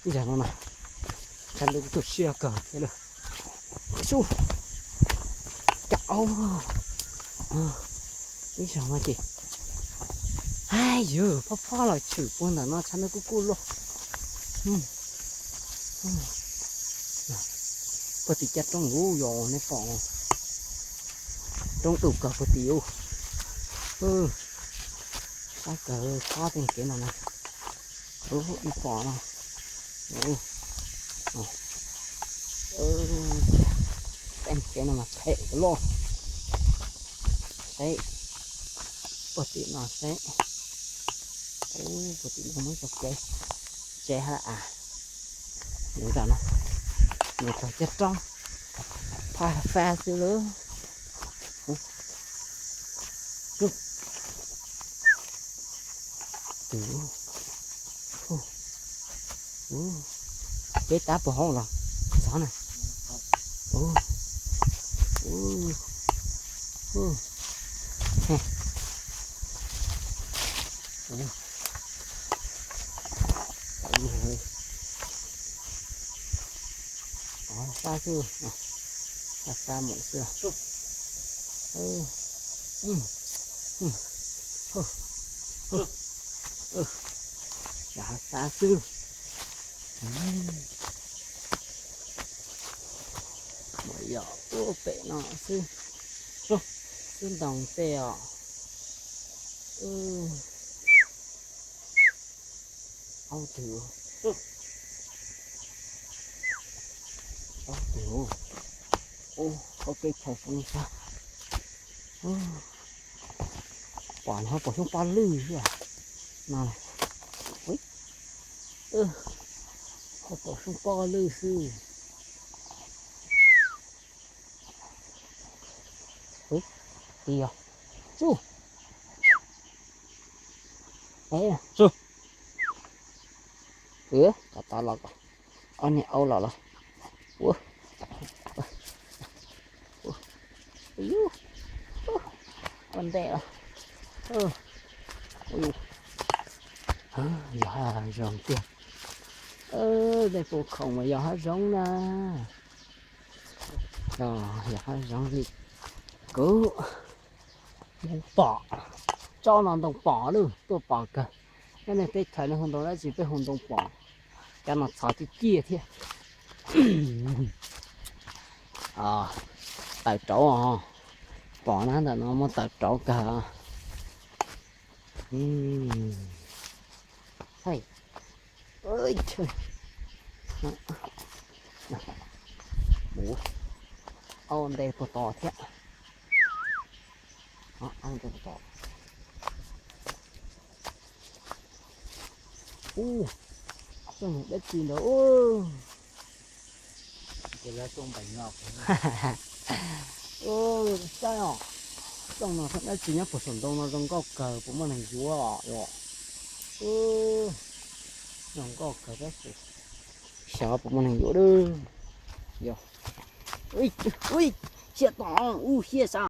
Ib zaug no na, tshav ntuj kuj tu siab kawg thiab lawm. Su, kav ib zaug no ces, ai yog phob phob los tshwm puag ntawm no tshav ntuj kuj kuj luaj. Puag tim caj roob ub yog nej pom, roob dub kawg puag tim ub. Sab kawg phob tej kev no na. Ub, nej pom no. Tej kev no mas phem loj. Seb puag tim no seb. Ub, puag tim no muaj ib txoj kev tsev hab as. Nyob ntawm no, nyob txog caj roob, phaj fab xwb lawm. Peb tab puas hauj los txog na? Fab xwb, fab mus xwb. Yog fab xwb. Muaj yog ua pem no xwb, xwb ntoo tej os. Aub twg, aub twg, ub, qhov kev chaw foob sab. Pom no pom xyoob pob lwj xwb no. Ho pom xyoob pob lwj xwb. Ub, tis yog, su, su, kom tau los, ob niag aub los los. Ua, ua ntej los. Yog hav zoov tiag. Tej puas khoom mas yog hav zoov na. Yog hav zoov li kuv mus pom, tsob no ntoo pom lawm, tuaj pom kawg. Nyob nej teb chaws nej hu ntoo dab tsi, peb hu ntoo pom. Cov no txhov ciaj ciaj thiab. Taws rauv os, pom na, ntawm no muaj taws rauv kawg. Mus, aub nte puag tod thiab. Aub nte puag tod. Ub, tsoom dab tsi ntawd. Saib os, tsoom no dab tsi nyob puag saum ntoo no zoo nkauj kawg, puas muaj neeg yuav os? Zoo nkauj kawg tab sis xyov puas muaj neeg yuav. Yog, ua, xiab tom, ub, xiab sab.